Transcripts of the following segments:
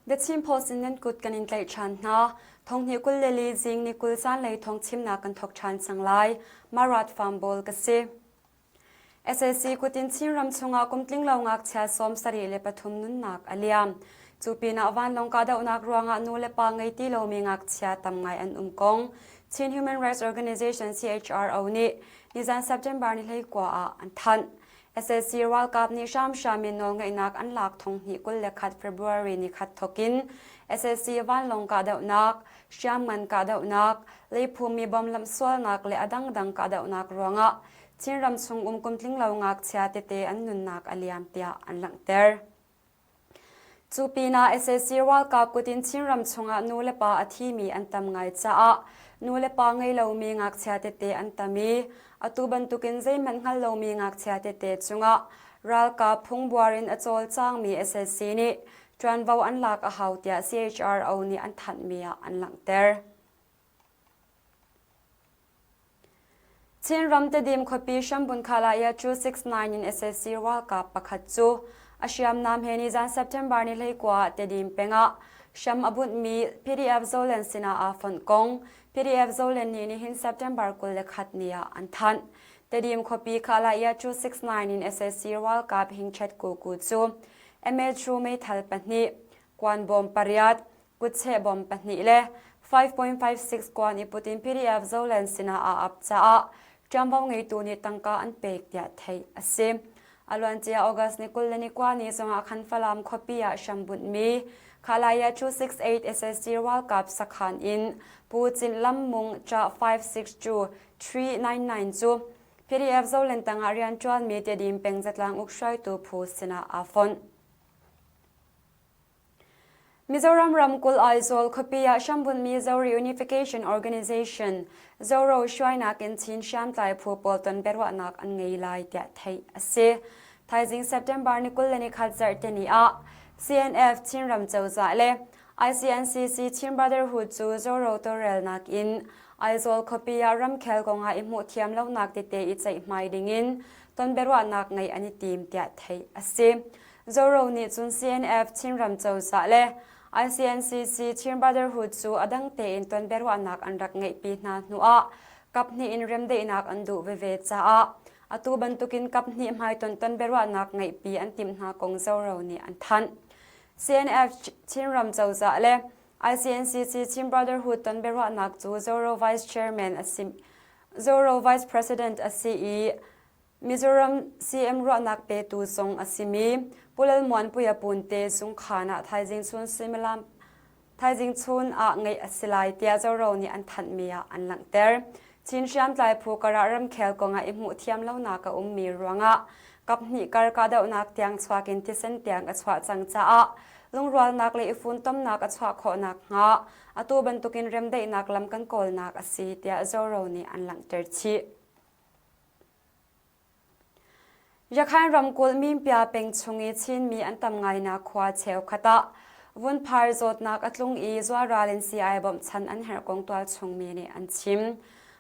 The Chin Post in nan kut kan in tlaih ṭhan hna. Thonghnih 24 zing ni 20 zanlei thawng chimnak kan thawk ṭhan cang lai. Marat Farm Ball ka si. SAC kutin Chinram chungah kum tlinglo ngakchia 73 nunnak a liam. Cu pinah vanlawng kahdohnak ruangah nu le pa ngei ti lomi ngakchia tam ngai an um kong Chin Human Rights Organization CHRO nih nizan September ni 19 ah an thanh. SAC ralkap nih hramhram in nawlngeihnak an lak thong hnih 21 February ni khat thokin SAC vanlawng kahdohnak, hriamngan kahdohnak, leiphumi bom lamhsualnak le a dangdang kahdohnak ruangah Chinram chung um kum tlinglo ngakchia tete an nunnak a liam tiah an langhter. Cu pinah sac ralkap kut in Chinram chungah nu le pa a thimi an tam ngai caah nu le pa ngei lomi ngakchia tete an tam i atu bantukin zeihmanh hngal lomi ngakchia tete cungah ralkap phungbuar in a cawlcangmi sac nih ṭuanvo an lak a hau tiah CHRO nih an thanhmi ah an langhter. Chinram Tedim khuapi Hrambun Khalaya 269 in sac ralkap pakhat cu a hriamnam he nizan September ni 19 ah Tedim peng ah hram a bunhmi PDF Zoland sinah aa fonh kong PDF Zoland nih nihin September 21 ni ah an thanh. Tedim khuapi Khalaya 269 in sac ralkap Hingchet Kuku cu MA2 meithal pahnih, kuanbawm pariat, kutcheh bom pahnih le 5.56 kuan i put in PDF Zoland sinah aa ap caah ṭuanvo ngeitu nih tangka an pek tiah theih a si. A luancia August ni 29 ni zongah khan Falam khuapi ah hrambunhmi Khalaya 268 SSG ralkap sakhan in Pu Cin Lam Mung Cha 562 399 cu PDF Zoland tangah rianṭuanmi Tedim peng zatlang uk hruaitu phu sinah aa fonh. Mizoram ramkulh Aizawl khuapi ah hrambunhmi Zo Reunification Organization, ZORO hruainak in Chin hriamtlai phu pawl ton biaruahnak an ngei lai tiah theih a si. Thaizing September ni 21 zarhte ni ah CNF Chinram cozah le ICNCC Chin Brotherhood cu ZORO tawlrelnak in Aizawl khuapi ah ramkhel kongah i hmuhthiam lonak tete i ceihmai dingin ton biaruahnak ngeih an i tim tiah theih a si. Zoro nih cun CNF Chinram cozah le ICNCC Chin Brotherhood cu a dang tein ton biaruahnak an rak ngeihpi hna hnuah kaphnih in remdaihnak an duh veve caah atu bantukin kaphnih hmaitonh ton biaruahnak ngeihpi an timh hna kong Zoro nih an thanh. CNF Chinram cozah le ICNCC Chin Brotherhood ton biaruahnak cu Zoro Vice Chairman a si Zoro Vice President a si i Mizoram CM ruahnak petu zong a simi Pu Lalmuanpuia Punte zungkhaan ah thaizing chun suimilam thaizing chun ah ngeih a si lai tiah Zoro nih an thanhmi ah an langhter. Chin hriamtlai phu karah ramkhel kongah i hmuhthiam lonak a ummi ruangah kaphnih kar kahdohnak tiang chuak in thisen tiang a chuah cang caah lungrualnak le i funtomnak a chuah khawh nakhnga atu bantukin remdaihnak lam kan kawlnak a si tiah Zoro nih an langhter chih. Yakhain ramkulh Minpia peng chung i Chinmi an tam ngainak khua cheukhat ah vunphar zawtnak a tlung i zualral in sii-ai bawmhchanh an herh kong tualchungmi nih an chim.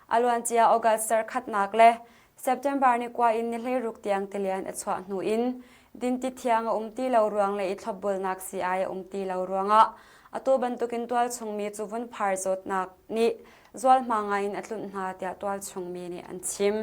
A luancia August zarhkhatnak le September ni kua in ni 16 tiang tilian a chuah hnu in dinti thiang a um ti lo ruang le i thlopbulnak sii-ai a um ti lo ruangah atu bantukin tualchungmi cu vunphar zawtnak nih zualhma ngaiin a tlunh hna tiah tualchungmi nih an chim.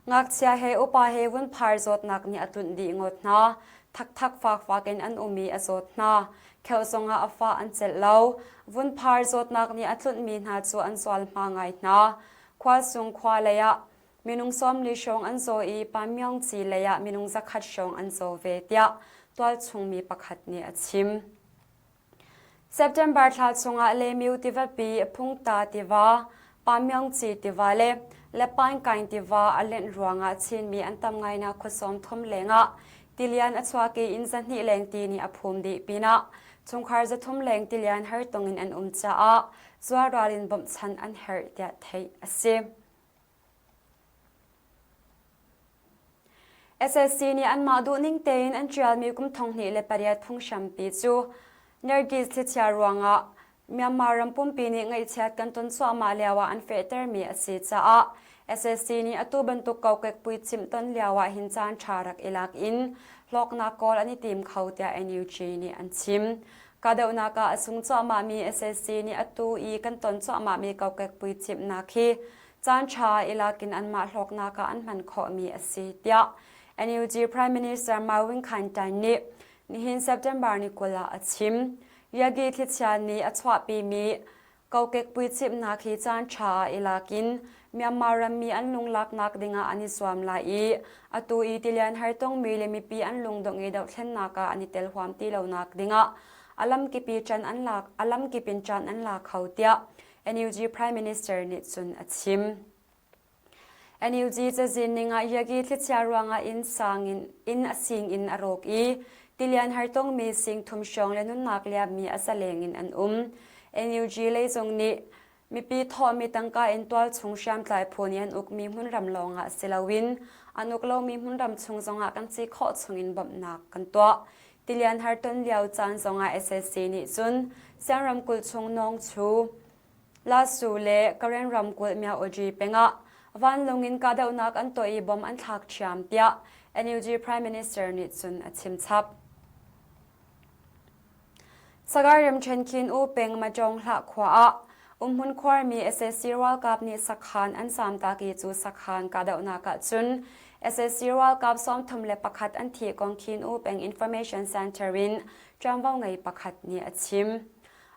Ngakchia he upa he vunphar zawtnak nih a tlunh dih ngawt hna. Thakthak fakfak in an um i a zawt hna. Kheuh zongah a fah an celh lo. Vunphar zawtnak nih a tlunhmi hna cu an zualhma ngai hna. Khualsung khua lei ah minung 40 hrawng an zaw i Pamyongci lei ah minung 100 hrawng an zaw ve tiah tualchungmi pakhat nih a chim. September thla chungah Lemyu tivapi, Phungta tiva, Pamyongci tiva le Lepaingkaing tiva a lenh ruangah Chinmi an tam ngainak khua 30 lengah tilian a chuak i inn 200 leng ti nih a phum dih pinah chungkhar 300 leng tilian hartong in an um caah zualral in bawmhchanh an herh tiah theih a si. SSC nih anmah duhning tein an ṭialmi kum 2008 phunghrampi cu Nergis thlichia ruangah Myanmar ram pumpi nih ngaihchiat kan ton cuahmah lioah an fehtermi a si caah SSC nih atu bantuk kokek puicimh ton lioah hin caan ṭha rak i lak in hlawknak kawl an i tim kho tiah NUG nih an chim. Kahdohnak ah a sung cuahmahmi sac nih atu i kan ton cuahmahmi kokek puicimhnak hi caanṭha i lak in anmah hlawknak ah an hman khawhmi a si, tiah NUG Prime Minister Ma Win Khaing Tain nih nihin September ni 20 ah a chim. Yagi thlichia nih a chuahpimi Kokek puicimhnak hi caanṭha ah i lak in Myanmar rammi an lunglaknak dingah an i zuam lai i atu i tilian hartongmi le mipi an lungdongh i dohthlennak ah an i tel huam ti lonak dingah a lamkip i ṭan an lak a lamkip in ṭan an la kho tiah NUG Prime Minister nih cun a chim. NUG cazin ning ah Yagi thlichia ruangah inn sang in inn a sing in a rawk i tilian hartongmi sing thum hrawng le nunnak liammi a zaleng in an um. NUG lei zong nih mipi thawhmi tangka in tualchung hriamtlai phu nih an ukmi hmunram lawngah si loin an uk lomi hmunram chung zongah kan si khawh chungin bawmhnak kan tuah. Tilian harton lio caan zongah SSC nih cun Siang ramkulh chung Nawngchu Lasu le Karen ramkulh Myaoji pengah vanlawng in kahdohnak an tuah i bom an thlak ṭhiam tiah NUG Prime Minister nih cun a chim chap. Sagaing ramṭhen Khin U peng Majong Hlah khua ah umhmun khuarmi sac ralkap nih sakhan an zamtak i cu sakhan kahdohnak ah cun sac ralkap 31 an thih kong Khin U peng Information Center in ṭuanvo ngei pakhat nih a chim.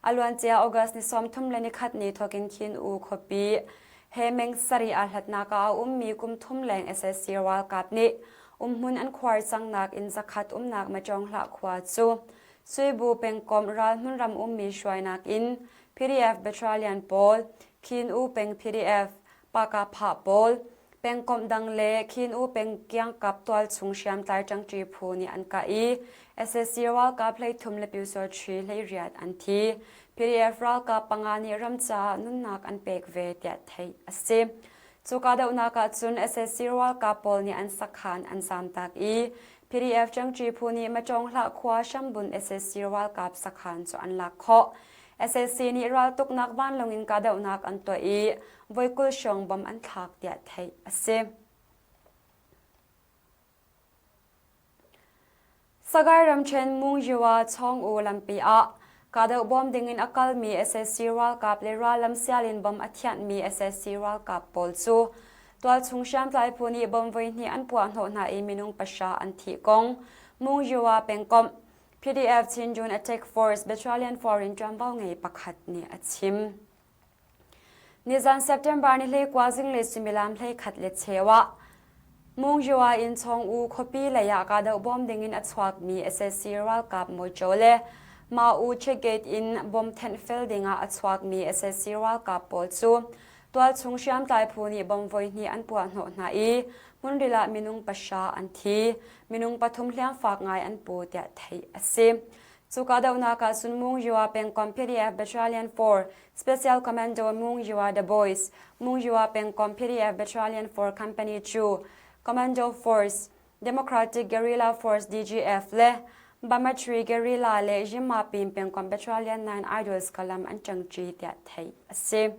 A luancia August ni 31 ni thawkin Khin U khuapi he meng sarih aa hlatnak ah a ummi kum thum leng sac ralkap nih umhmun an khuar cangnak inn zakhat umnak Macawnghlah khua cu Suibu pengkomh ral hmunram ummi hruainak in PDF battalion pawl, Khin U peng PDF, Pakaphah pawl, Pengkomh dang le Khin U peng kiangkap tualchung hriamtlai ṭangṭi phu nih an kah i sac ralkap 33 le pyusawṭhi 18 an thi. PDF ralkap panga nih ram caah nunnak an pek ve tiah theih a si. Cu kahdohnak ah cun sac ralkap pawl nih an sakhan an zamtak i PDF ṭangṭi phu nih Maṭawnghlah khua hrambunh sac ralkap sakhan cu an lak khawh. Sac nih raltuknak vanlawng in kahdohnak an tuah i voi 20 hrawng bom an thlak tiah theih a si. Sagaing ramṭhen Mungyiwa Chawng-U lampi ah kahdoh bawm dingin a kalmi sac ralkap le rallam sial in bom a thianhmi sac ralkap pawl cu tualchung hriamtlai phu nih bom voihnih an puahhnawh hna i minung pahra an thih kong Mungyiwa pengkomh PDF Chin June Attack Force Battalion Foreign ṭuanvo ngei pakhat nih a chim. Nizan September ni 19 zinglei suimilam 11 le cheu ah Mungyiwa in Chawng-U khuapi lei ah kahdoh bawm dingin a chuakmi sac ralkap motor le Ma-U checkgate in bom thenh fel dingah a chuakmi sac ralkap pawl cu tualchung hriamtlai phu nih bom voihnih an puahhnawh hna i hmunril ah minung pahra an thi. Minung pathum hliamfak ngai an pu tiah theih a si. Cu kahdohnak ah cun Mungyiwa pengkomh PDF Battalion 4 Special Commando Mungyiwa The Boys, Mungyiwa pengkomh PDF Battalion 4 Company 2, Commando Force, Democratic Guerrilla Force DGF le Bamatri Guerrilla le Yimapin pengkomh Battalion 9 Idols kalam an ṭangṭi tiah theih a si.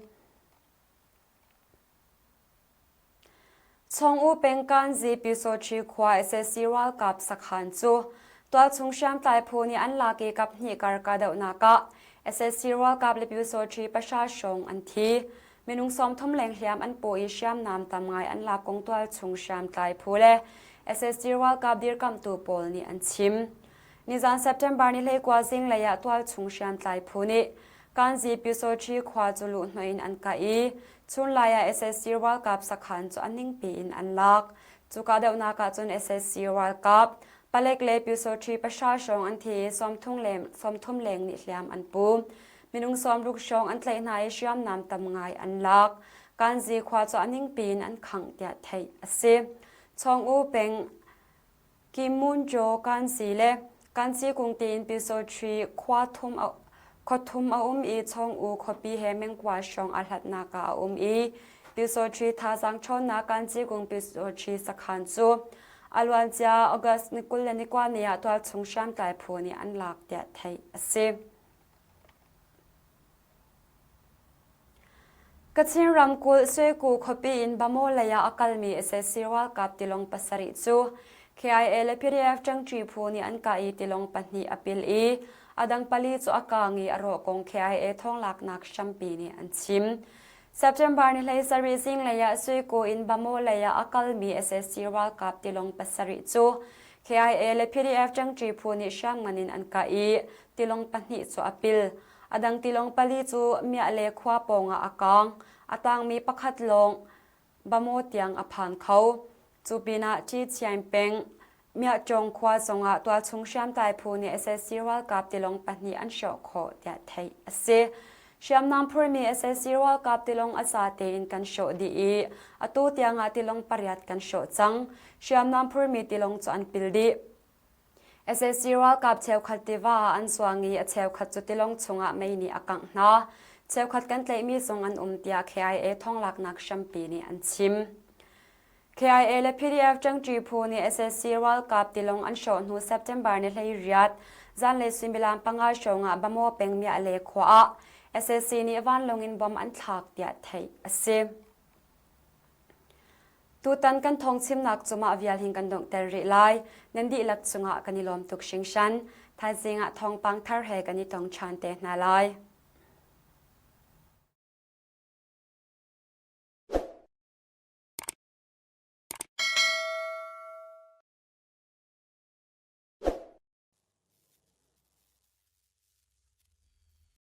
Chawng-U peng Kanzi Pyusawṭhi khua sac ralkap sakhan cu tualchung hriamtlai phu nih an lak i kaphnih kar kahdohnak ah sac ralkap le Pyusawṭhi pahra hrawng an thi. Minung 30 leng hliam an paw i hriamnam tam ngai an lak kong tualchung hriamtlai phu le sac ralkap dirkamhtu pawl nih an chim. Nizan September ni 19 zinglei ah tualchung hriamtlai phu nih Kanzi Pyusawṭhi khua cu luhhnawh in an kah i chunlai ah sac ralkap sakhan cu a ningpi in an lak. Cu kahdohnak ah cun sac ralkap, palek le Pyusawṭhi pahra hrawng an thi i 30 leng nih hliam an pu. Minung 60 hrawng an tlaih hna i hriamnam tam ngai an lak. Kanzi khua cu a ningpi in an khangh tiah theih a si. Chawng-U peng Kimunjaw kan si le Kansi kung tiin Pyusawṭhi khua thum a um i Chawng-U khuapi he mengkua hrawng aa hlatnak ah a um i Pyusawṭhi thazaang ṭhawnnak Kansi kung Pyusawṭhi sakhan cu a luancia August ni 29 ni ah tualchung hriamtlai phu nih an lak tiah theih a si. Kachin ramkulh Suiku khuapi in Bamaw lei ah a kalmi sac ralkap tilawng pasarih cu. KIA le PDF ṭangṭi phu nih an kah i tilawng pahnih a pil i a dang pali cu a kaang i a rawh kong KIA thawnglaknak hrampi nih an chim. September ni 17 zinglei ah Suiku in Bamaw lei ah a kalmi sac ralkap tilawng pasarih cu KIA le PDF ṭangṭi phu nih hriamngan in an kah i tilawng pahnih cu a pil. A dang tilawng pali cu Miah le khua pawngah a kaang. A tangmi pakhat lawng Bamaw tiang a phan kho. Cu pinah Ṭi peng Miahṭawng khua zongah tualchung hriamtlai phu nih sac ralkap tilawng pahnih an hrawh khawh tiah theih a si. Hriamnam phurmi sac ralkap tilawng a za tein kan hrawh dih i atu tiangah tilawng pariat kan hrawh cang. Hriamnam phurmi tilawng cu an pil dih. Sac ralkap cheukhat tiva ah an zuang i a cheukhat cu tilawng chungah mei nih a kangh hna. Cheukhat kan tlaihmi zong an um tiah KIA thawnglaknak hrampi nih an chim. KIA le PDF ṭangṭi phu nih sac ralkap tilawng an hrawh hnu September ni 18 zanlei suimilam panga hrawng ah Bamaw peng Miah le khua ah sac nih vanlawng in bom an thlak tiah theih a si. Tutan kan thawngchimnak cu mah vial hin kan donghter rih lai. Nan dihlak cungah kan i lawm tuk hringhran. Thaizing ah thawngpang thar he kan i tong ṭhan te hna lai.